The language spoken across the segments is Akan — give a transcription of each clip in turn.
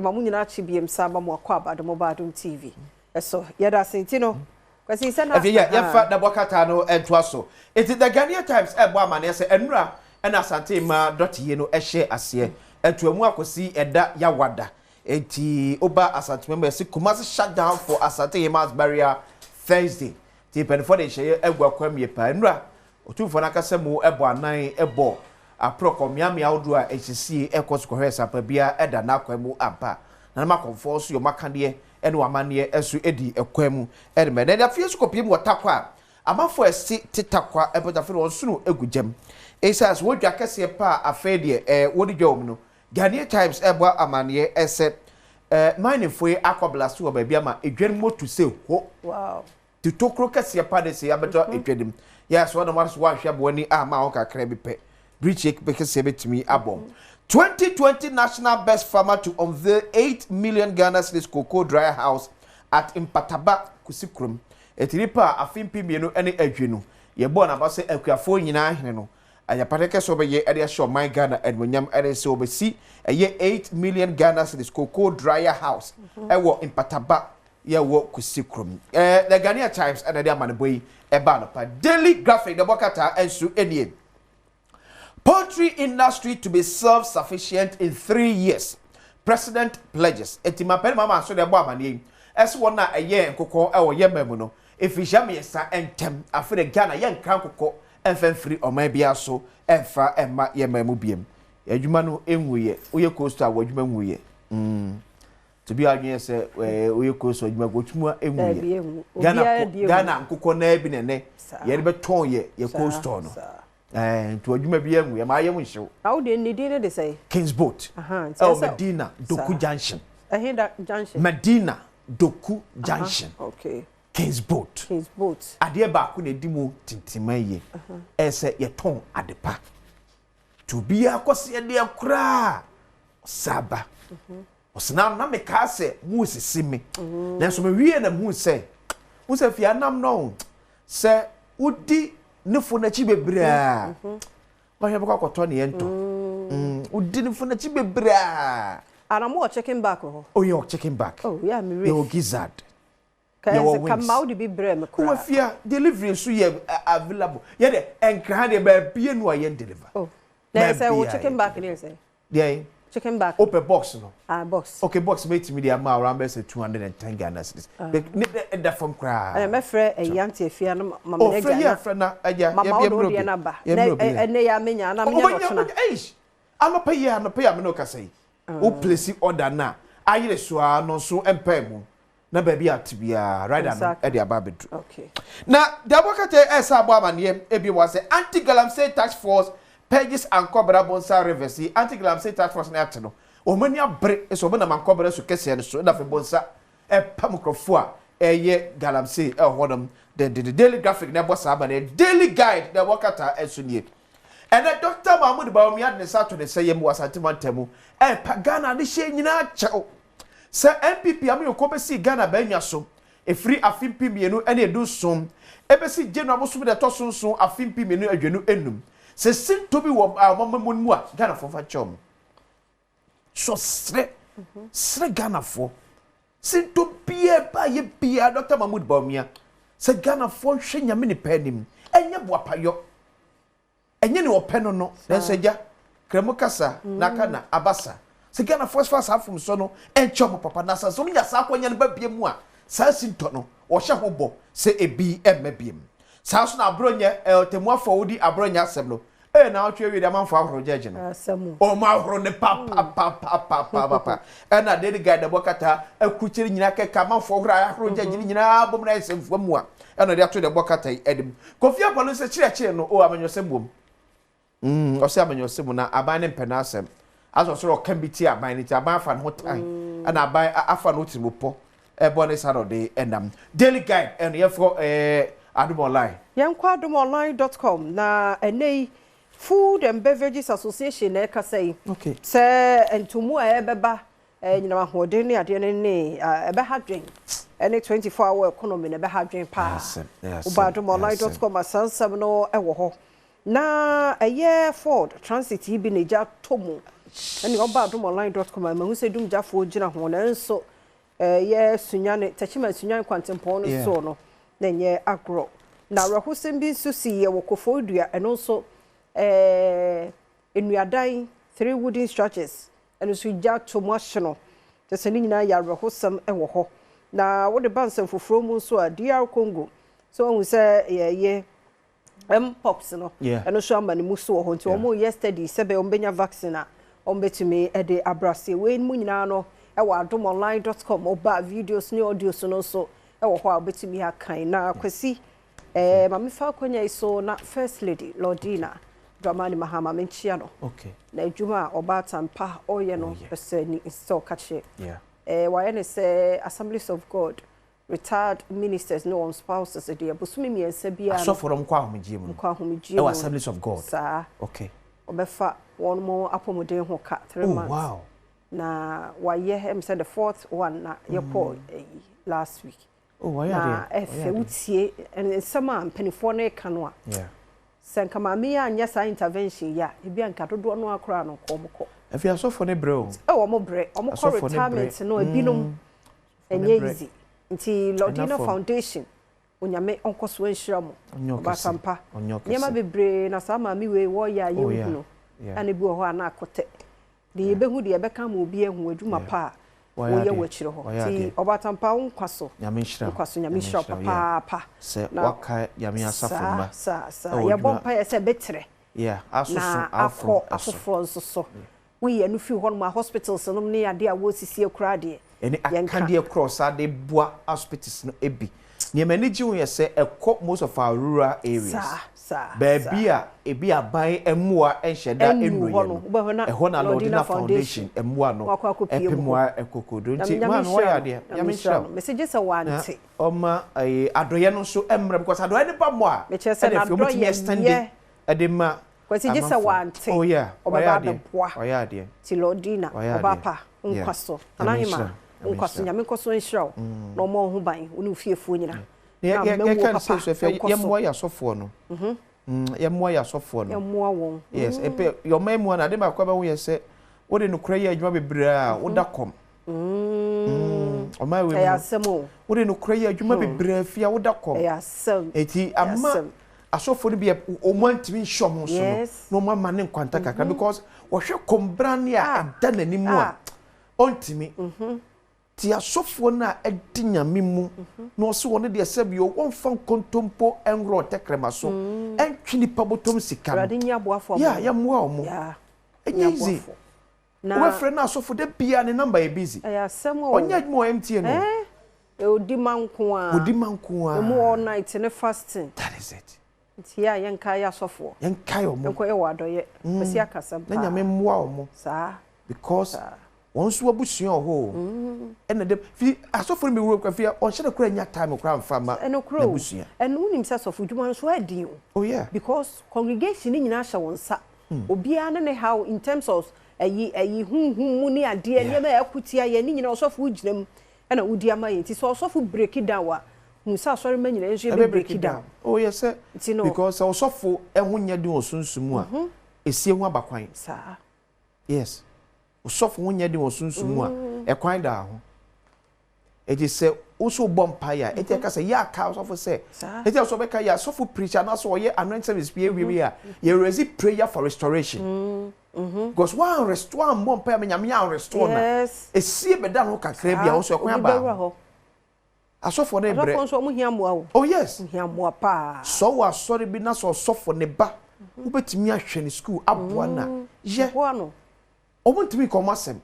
Ɛma mo nyinaa kye biem saa ma mo akɔ aba de mo ba Adom TV so. Yɛda ase nti no Kwasi sɛ na. Afei yɛ yɛmfa Dabɔ krataa no ntoa so. Enti The Ghanaian Times rebɔ amanneɛ sɛ nnora na Asante mmaa dɔteyie no hyɛɛ aseɛ ntoamu akɔsi ɛda Yawada. Enti woba Asantema mu a yɛse Kumasi shutdown for Asante Hemaa's burial Thursday. Nti mpanimfoɔ de nhyɛeɛ agu akwan mu yie paa. Nnora Otumfoɔ no ankasa mu bɔ anan bɔ aprɔkɔ mmeammea ahodoɔ a nsisie rekɔ so kɔhwɛ sɛ ampa biara da n'akwan mu ampa. Nananom akɔmfoɔ nso yɛ wɔn akadeɛ ne wɔn amanneɛ nso di kwan mu de ma. Na afei nso kɔpue mu wɔ Tarkwa a amanfoɔ a ɛse te Tarkwa mpɔtam afei de wɔn nsono gu gyam. Esiane sɛ wɔn dwa kɛseɛ pa a afei deɛ wɔdi dwa wɔ mu no, Ghanaian Times rebɔ amanneɛ sɛ miningfoɔ yi akɔ blast wɔ baabi ama edwa no mu atu sɛ ho. Tu tokuro kɛseɛ pa de sei abɛtɔ edwa no mu. Yɛ sɛ ɔnam ara so woanhwɛ ama w'ani amma ho kakra bi pɛ, birikyie kɛseɛ bɛtumi abɔ. 2020 National Best Farmer to unveil 8 million Ghana cedis cocoa dryer house at Mpataba, Kusikurom. Enti nipa a afe 2020 yɛbɔɔ n'aba sɛ akuafoɔ nyinaa hene no, agyapadeɛ kɛseɛ ɔbɛyɛ de ahyɛ ɔman Ghana animuonyam ne sɛ ɔbɛsi ɛyɛ 8 million Ghana cedis cocoa dryer house ɛwɔ Mpataba, yɛ wɔ Kusi kurom. Ɛɛ The Ghanaian Times ɛna ɛde amanebɔ yi ɛba anɔpa. Daily Graphic na ɛbɔ krataa nso nie. Poultry industry to be self-sufficient in 3 years. President pledges. Eti mampɛni mama nso na ɛbɔ amaneɛ yi. Ɛsɛ wɔn a ɛyɛ nkokɔ ɛwɔ yɛn mu no. Mfirihyia 3 ntɛm. Afei de Ghana yɛnkra nkokɔ ɛmfa mfiri ɔman biara so ɛmfa ɛmma yɛn man mu biem. Adwuma no nwuyɛ. Woyɛ cold store a wɔ adwuma nwuyɛ. To bi adwene sɛ woyɛ cold store adwuma kò tuma nwuyɛ. Ghana Ghana nkokɔ naa bi nɛnɛ yɛde bɛtɔn yɛ cold store no. Nti adwuma bi anwu yɛ maa yɛ mu nhyew. Na wo deɛ ne din ne de sɛ? Kings Boat. Ɛwɔ Medina Doku Junction. Ɛhe da junction? Medina Doku Junction. Kings Boat. Kings Boat. Adeɛ baako na edi mu tintima yie. Ɛsɛ yɛtɔn ade pa. Nti obiara kɔsi ɛdeɛ koraa ɔsaba. Ɔsena na mekaa sɛ mu sisi mi. Nanso mewie na mu sɛ mo sɛ fia nam no sɛ wodi ne fo n'akyi bebree a wɔhwɛ bɛkɔ akɔtɔ ne yɛn ntɔ. Wodi ne fo n'akyi bebree a. Ana mo wɔ chicken back wɔ hɔ? Oh, yɛ wɔ chicken back. Oh, yɛ mi re. Yɛ wɔ gizzard. Yɛ wɔ wings. Kama wo de bi brɛ me koraa. Wɔ fia delivery nso yɛ available. Yɛ de nkran deɛ baabi enu a yɛn deliver. Oh. Na yɛ sɛ wo chicken back ne yɛ sɛ? Deɛ Chicken back. Open box no. Ah, box. Okay, box mɛtumi de ama around bɛ sɛ 210 Ghana cedis. Ne ɛda fam koraa. Ɛna mɛfrɛ ɛyi ante afia no mama ne agya. Ɔfrɛ yi afrɛ na agya. Mama wo de wo deɛ na ba. Na ɛnɛ yɛ amenya na amenya na ɔkyena. Eish. Anɔpa yi anɔpa yi amene ɔkasa yi. Wo place order na ayere so a no nso mpae mu. Na baabi a te biara rider no ɛde aba abɛduru. Na deɛ abɔkata ɛsɛ abɔ amaneɛ ebi wɔ sɛ anti galamsey task force purges Ankɔbra Bonsa rivers yi. Anti galamsey task force ne ate no wɔn ani abere sɛ wɔn nam Ankɔbra so kɛseɛ no so na afei Bonsa ɛpam nkurɔfoɔ a ɛyɛ galamsey ɛwɔ hɔnom dendenden. Daily Graphic na ɛbɔ saa amaneɛ. Daily Guide na ɛwɔ kata ɛso nie. Ɛnɛ Dr Mahmood Bawumia de ne nsa ato ne nsa yam wɔ Asante mantam mu ɛrepa Ghana adehyɛ nyinaa kyɛw sɛ NPP amanyɔkuo bɛsi Ghana bɛnya so ɛfiri afe 2017 ɛbɛsi January abosom de ɛtɔ so 7 afe 2025 sɛ sinto bi wɔ ɔmama mu no mu a, Ghanafoɔ fa kyɛw mu so serɛ serɛ Ghanafoɔ sinto biara baayɛ biara. Dr Mahmood Bawumia sɛ Ghanafoɔ nhwɛ Nyame nipa anim, ɛnyɛ boapayɔ, ɛnyɛ ne ɔpɛ no, nanso agya kramu kasa n'aka na abasa sɛ Ghanafoɔ fa saa afomso no ɛnkyɛ ɔmo papa na asase ɔmo nya saa akɔnya no ba bie mu a, saa sintɔ no ɔhyɛ ho bɔ sɛ ebi ɛmma bie mu. Saa nso na Aborɔnyɛ ɔtɛmuafo a wodi Aborɔnyɛ asɛm no ɛyɛ na ɔtwe awie de amanfo ahorow gyɛgye no ɔmo ahoro ne papapapapapapa. Ɛna Daily Guide ɛbɔ kata akukyere nyinaa kɛkɛ amanfo ahoro ahoro gyɛgye no nyinaa bom na ayɛ sɛmfua mu a ɛna ɔde ato de ɛbɔ kata yi ɛde Kofi Akpalo sɛ kyerɛkyerɛ no o amanyɔsɛm wom. Ɔsɛ amanyɔsɛm mu na aban ne mpɛ n'asɛm asɔ soro ɔka bi ti aban ne ti aban afa ne ho tan ɛna aban afa ne ho tiri mu pɔ ɛbɔ ne sa na ɔde ɛnam. Daily Guide ɛno yɛfɔ Adum Online. Yɛnkɔ adomonline.com na ɛnɛ yi Food and Beverages Association na ɛkasa yi sɛ ntomu a ɛbɛba nyinam ahoɔden ne adeɛ no ne ɛbɛha dwen ɛne 24 hour economy na ɛbɛha dwen paa. Woba adomonline.com asansɛm no ɛwɔ hɔ. Na ɛyɛ Ford Transit yi bi na egya tɔ mu. Ɛne ɔba adomonline dot com a mahu sɛ dumgyafoɔ gyina ho nanso ɛyɛ Sunyani, Techiman Sunyani kwantempɔn no so no na ɛnyɛ agorɔ. Na awerɛhosɛm bi nso siiɛ wɔ Koforidua, ɛno nso ɛɛ nnuadan, three wooden structures, ɛno nso gya ato mu ahye no. Kyerɛ sɛ ne nyinaa yɛ awerɛhosɛm wɔ hɔ. Na wode ba nsɛm foforɔ mu nso a, DR Congo, sɛ wahu sɛ yɛyɛ Mpox no, ɛno nso ama ne mu so wɔ hɔ. Nti wɔn reyɛ study sɛ bɛyɛ wɔn bɛnya vaccine a wɔn bɛtumi de abrɛ aseɛ. Wei mu nyinaa no ɛwɔ adomonline dot com. Ɔba videos ne audios no nso ɛwɔ hɔ a wobɛtumi akan. Na Kwasi, eh, ma mefa akwanya yi so na First Lady Lordina Dramani Mahama menkyia no. Okay. Na adwuma a ɔbaatan pa ɔreyɛ no ɛsɛ ni sɛ ɔka kyerɛ. Yeah. Eh, wayɛ ne sɛ Assemblies of God retired ministers ne wɔn spouses deɛ bosome mmiɛnsa biara no. Asɔfo no nkɔ ahomegyeɛ mu no. Nkɔ ahomegyeɛ mu. Ɛwɔ Assemblies of God. Saa. Okay. Ɔbɛfa wɔn mo apɔmuden ho ka three oh, months. Wow. Na wayɛ ɛm sɛ the fourth one na yɛkɔ ɛyi last week. Oh, wayɛ Na adeɛ. ɛfɛ wotie nsɛm a mpanimfoɔ no reka no a. Yeah. Sɛ nka maame yi anyɛ saa intervention yi a, ebi a nka dodoɔ no ara koraa no nka wɔn kɔ. Afei asɔfo no brɛ o. Ɛwɔ wɔn brɛ. Wɔn kɔ Asɔfo no brɛ. retirement no ebinom ɛnyɛ easy. Nti Lordina Foundation, Onyame ɔnkɔ so nhyira mo. Ɔbaatan pa. Nneɛma bebree na saa maame wei wɔyɛ a yɛnhu no. Ɛna ebi wɔ hɔ a na akɔtɛ. Deɛ yɛbɛhu deɛ yɛbɛka ama obi ahu adwuma pa a woyɛ wɔ akyire hɔ. Nti ɔbaatan pa wo nkwa so. Nkwa so Nyame nhyira wo papaapa. Sɛ waka Nyame asafo mma. Saa saa saa. Yɛbɔ mpaeɛ sɛ ɛbɛtrɛ. Na akɔ afoforɔ nso so. Woyi ɛno firi hɔnom a hospitals nom ne adeɛ a wɔresisi koraa deɛ. Ɛne akadeɛ korɔ saa de boa hospitals no bi. Nea m'ani gye ho yɛ sɛ ɛkɔ most of our rural areas. Saa saa Baabi a ebi aban mmoa nhyɛ da Ɛnnuru nnuru hɔ yɛ no, no, wobɛhwɛ na ɛhɔ na Lordina Lordina Foundation Foundation mmoa no wakɔ akɔpue ɛpem mu mu hɔ. ara ɛkɔkɔduru. Nyame Nti Nyame maame nhyira wayɛ no, adeɛ. Nyame Nyame nhyira nhyira no. wo. Mese gye sɛ Na wante. ɔma ɛyi adɔeɛ no nso mmra because adɔeɛ no ba mu a Mekyerɛ sɛ ɛna afei wɔtumi n'adɔeɛ extend yɛ. ɛde ma Kwasi gye sɛ amanfoɔ. wante. Oh yeah, Ɔbɛba wayɛ adeɛ. abɛboa. Wayɛ adeɛ. Nti Lordina, Wayɛ ɔbaa adeɛ. pa, wo Yeah. nkwa so. Nyame Nana nhyira Hema, wo. wo Nyame nkwa so. nhyira wo. Nyame nkɔ so nhyira wo. Na ɔmmɔ wo ho ban, wo ne wo fiefoɔ nyinaa. Na Na yɛ- mmamuo yɛka no papa sɛ so afei nkɔ so. yɛmmoa yɛ asɔfoɔ no. Yɛmmoa yɛ asɔfoɔ no. Yɛmmoa wɔn. Yes, ɛpɛ yɛ ɔman mu a na ade baako a bɛho yɛ sɛ wode nokorɛ yɛ adwuma bebree a woda kɔm. Ɔman wei mu Ɛyɛ no asɛm o. wode nokorɛ yɛ adwuma bebree afie a woda kɔm. Ɛyɛ asɛm. Eti Ɛyɛ ama asɛm. asɔfoɔ no bi a wɔn antumi nhyɛ wɔn so no Yes. na wɔn ama ne nkwanta kakra because wɔhwɛ kɔmbrane a Ah. ɛda n'anim a Ah. ɔntumi. Ti asɔfoɔ no a ɛdi Nyame mu na ɔse wɔn deɛ sɛbi o wɔmfa nkontompo nworɔ tɛkrɛma so ɛntwe nipa bɔtɔm sika no. Awurade nyi aboafoɔ Yeah, ama wɔn. yɛmmoa wɔn. Yeah. Ɛnyɛ Nyi easy. aboafoɔ. Na Wobɛfrɛ no asɔfo da biara ne number yɛ busy. Ɛyɛ asɛm o. Ɔnyɛ adwuma wɔ MTN o. Eh? Odi ma nko ara. Odi ma nko ara. Emu all night ne fasting. That is it. Nti yɛ a yɛnkae asɔfoɔ. Yɛnkae wɔn. Yɛnkɔyɛ wɔ adɔyɛ. Kwasi akasɛm Na paa. Nyame mmoa wɔn. Saa. Because Saa. wɔn nso abusua wɔ hɔ o. Ɛna dɛm fi asɔfo no bi wura kura fi ɔnhyɛ no kura nya time kura nfa ma Ɛno kura o. n'abusua. Ɛno wonim sɛ asɔfo dwuma no so ɛden o. Oh yeah. Because congregation ne nyinaa hyɛ wɔn nsa. Obiara ne ne haw in terms of ɛyi ɛyi huhum mu ne adeɛ nneɛma a ɛko tia yɛn ne nyinaa ɔsɔfo gyina mu ɛna wodi ama yɛn. Nti sɛ ɔsɔfo break down a hu sɛ asɔre ma nyinaa nso yɛbɛ break down. Oh yes sɛ. Nti no. Because sɛ ɔsɔfo ɛho nyɛ den wɔ sunsum mu a esie ho aba kwan. Saa. Yes. Ɔsɔfo ho nyɛ den wɔ sunsum mu a ɛkwan da ho. Eti sɛ woso bɔ mpaeɛ a eti ɛka sɛ yɛ aka ɔsɔfo sɛ Saa. eti ɔsɔ bɛka yɛ asɔfo preach anaasɛ ɔyɛ anointing service bi ewie wie a yɛ raise prayer for restoration. Because wɔn restore ambɔ mpaeɛ ma Nyame an restore na Yes. esie bɛda ho kakra bi a wɔso ɛkwan Obi aba bɛwura ho. hɔ. Asɔfo no brɛ. Asɔfo nso ɔmo hia mmoa o. Oh yes. Ɔmo hia mmoa paa. Sɛ ɔwɔ asɔre bi na sɛ ɔsɔfo ne ba wobɛtumi ahwɛ ne school aboa na yɛ. Boa no. Ɔmo ntumi nkɔ ɔmo asɛm.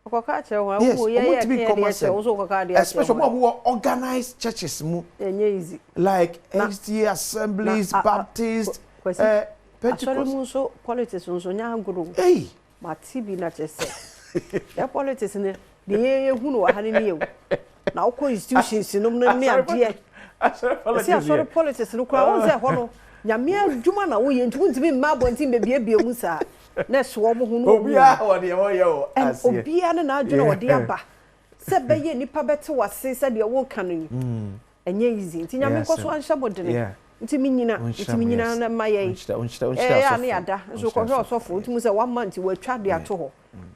Ɔkɔka kyerɛ wɔn. Yes, Wo yɛ ɔmo yɛ ntumi kɛn nkɔ ɔmo deɛ kyerɛ asɛm. wo nso kɔka adeɛ kyerɛ Especially ɔmo a wɔn. wɔwɔ organized churches mu. Ɛnyɛ easy. Like Na- SDA assemblies, na- a- a- Baptist, Kwasi, eh, asɔre Pentecost. mu nso politics nso nyɛ agorɔ o. Hey. Mate bi na kyerɛ sɛ yɛ politics no deɛ yɛyɛ hu no wɔ ha no nie o. Na wokɔ institutions nom no ne adeɛ. Asɔre Ɛsɛ politics asɔre yɛ. politics no koraa wɔn sɛ ɛhɔ no Nyame adwuma na woyɛ nti wontumi mma abɔnten bebiebie mu saa. Na ɛso wɔn ho no wɔn mu. Obiara wɔ deɛ wɔyɛ wɔ Ɛn aseɛ. obiara ne n'adwene a ɔde aba sɛ bɛyɛ nipa bɛte wase sɛdeɛ wɔka no yi. Ɛnyɛ easy nti Nyame nkɔ so anhyɛ mo dene. Yeah. Nti menyina, nti menyina na ma yɛn. Ɛyɛ a ne yɛada nso kɔhwɛ ɔsɔfo wotumi sɛ one month watwa de ato hɔ.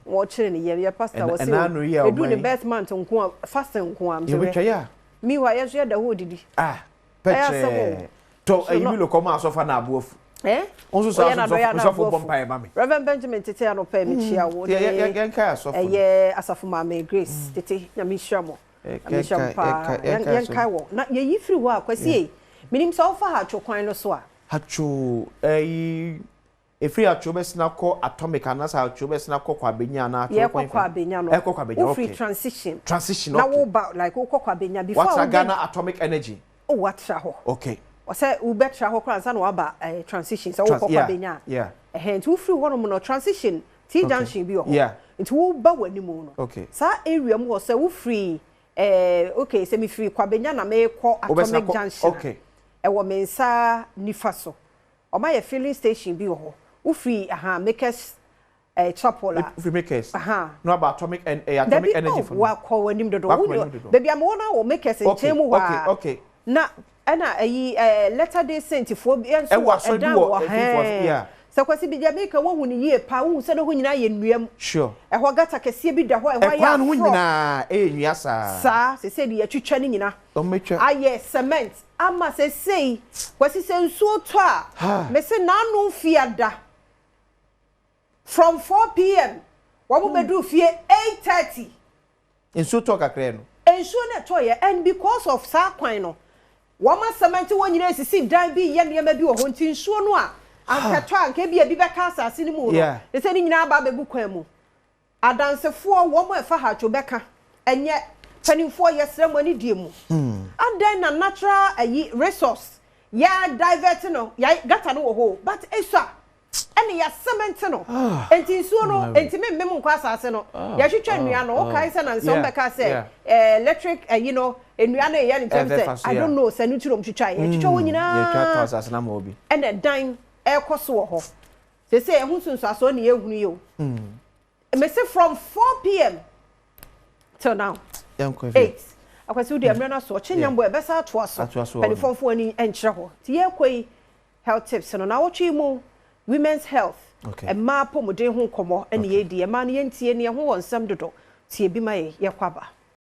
Wɔkyere ne yam yɛ pastor wɔ se o edu ne birth month nko a fasting nko a msɛ meanwhile yɛn nso yɛda hɔ odidi. Ah pɛkyɛɛ tɔ ɛyi bi lokɔ ma asɔfo na aboafu. Eh? Nso saa nsɔfo bɔ mpaeɛ ma me. Reverend Benjamin Tete anɔpa yi mekyia wo ne ɛyɛ Asafo Maame Grace Tete Nyame nhyira mo. Nyame nhyira mo paa. Yɛnkae wɔ na yɛyi firi hɔ a Kwasi ei menim sɛ wofa Hatcho kwan no so a. Hatcho ɛyi Ɛfiri Atwo bɛsene akɔ Atomic anaasɛ Atwo bɛsene akɔ Kwabenya anaa Atwo kwan Yɛkɔ Kwabenya no. Ɛkɔ Kwabenya okay. Wofiri Transition. Transition okay. Na woba like wokɔ Kwabenya before a wobɛ. Watra Ghana Atomic Energy. Oh watra hɔ. Okay. Ɔsɛ wobɛtra hɔ koraa ansa na waba eh, Transition sɛ wokɔ Kwabenya a. Yeah. Ɛhɛn nti wofiri hɔnom no Transition T junction bi wɔ hɔ. Yeah. Nti woba w'anim no. Okay. Saa area mu hɔ sɛ wofiri eh, okay sɛ mefiri Kwabenya na merekɔ Atomic Junction a. Okay. Ɛwɔ me nsa nifa so. Wɔayɛ filling station bi wɔ hɔ. Wofiri ahaa Makers eh, Chapel a. Wofiri Makers Ahaa. na waba Atomic en ɛyɛ Atomic Dabi Energy oh fo no. wakɔ w'anim dodo. Wakɔ Wo m'anim dodo. baabi a mewɔ no ara wɔ Makers Okay nkyɛn mu hɔ okay ara. okay. Na ɛna ayi eh, Latter Day Saint foɔ bi nso Ɛwɔ wɔ asɔre bi ɛdan wɔ wɔ mfimfini hɔ hɛn. yeah. Sɛ Kwasi bi deɛ meka woahu no yie paa wohu sɛ ne hɔ nyinaa yɛ nnua mu. Sure. Ɛhɔ gutter kɛseɛ bi da hɔ a ɛhɔ ayɛ Ɛkwan no ho aforɔ. nyinaa ɛyɛ nnua saa. Saa seesei deɛ yɛatwitwa ne nyina. Wɔatwa. Ayɛ cement ama sesei Kwasi sɛ nsuo tɔ a mese naano fiada from 4 pm wɔn bɛduru fie 8:30. Nsuo tɔ kakra no. Nsuo no ɛtɔ yɛ and because of saa kwan no wɔn asɛmɛnte wɔn nyinaa esisi dan bi yɛ nneɛma bi wɔ hɔ nti nsuo no a ankɛtɔ a nka ebi ebi bɛka asase no mu no sɛ ne nyinaa aba abɛgu kwan mu. Adansefoɔ wɔn a ɛfa hatwo bɛka ɛnyɛ mpanimfoɔ yɛsrɛ mo ani die mu adɛn na natural ayi resource yɛ divert no yɛ gutter no wɔ hɔ but esua ɛne yɛ cement no nti nsuo no ntumi mmem nkɔ asase no yɛhwehwɛ nnua no wokae sɛ na nsɛm bɛka sɛ electric ayi no nnua no yɛ ne ntɛm sɛ I don't know sɛ no ti na ɔmo twitwa yɛ twitwa wɔn nyinaa ɛna dan ɛrekɔ so wɔ hɔ sese ɛho nsunsuasoɔ ne yɛhunu yi o mese from 4 p.m. till now 8. Akwasi wodi mmerɛ no so ɔkye nyambɔ ɛbɛsa atoa so mpanimfoɔ ani nkyerɛ hɔ nti yɛrekɔ yi health tips no na awɔtwe mu women's health mmaa apɔmuden ho nkɔmmɔ ɛne yɛdi mmaa no yɛntie ne ɛho wɔ nsɛm dodo tie bi ma yɛ yɛkɔ aba.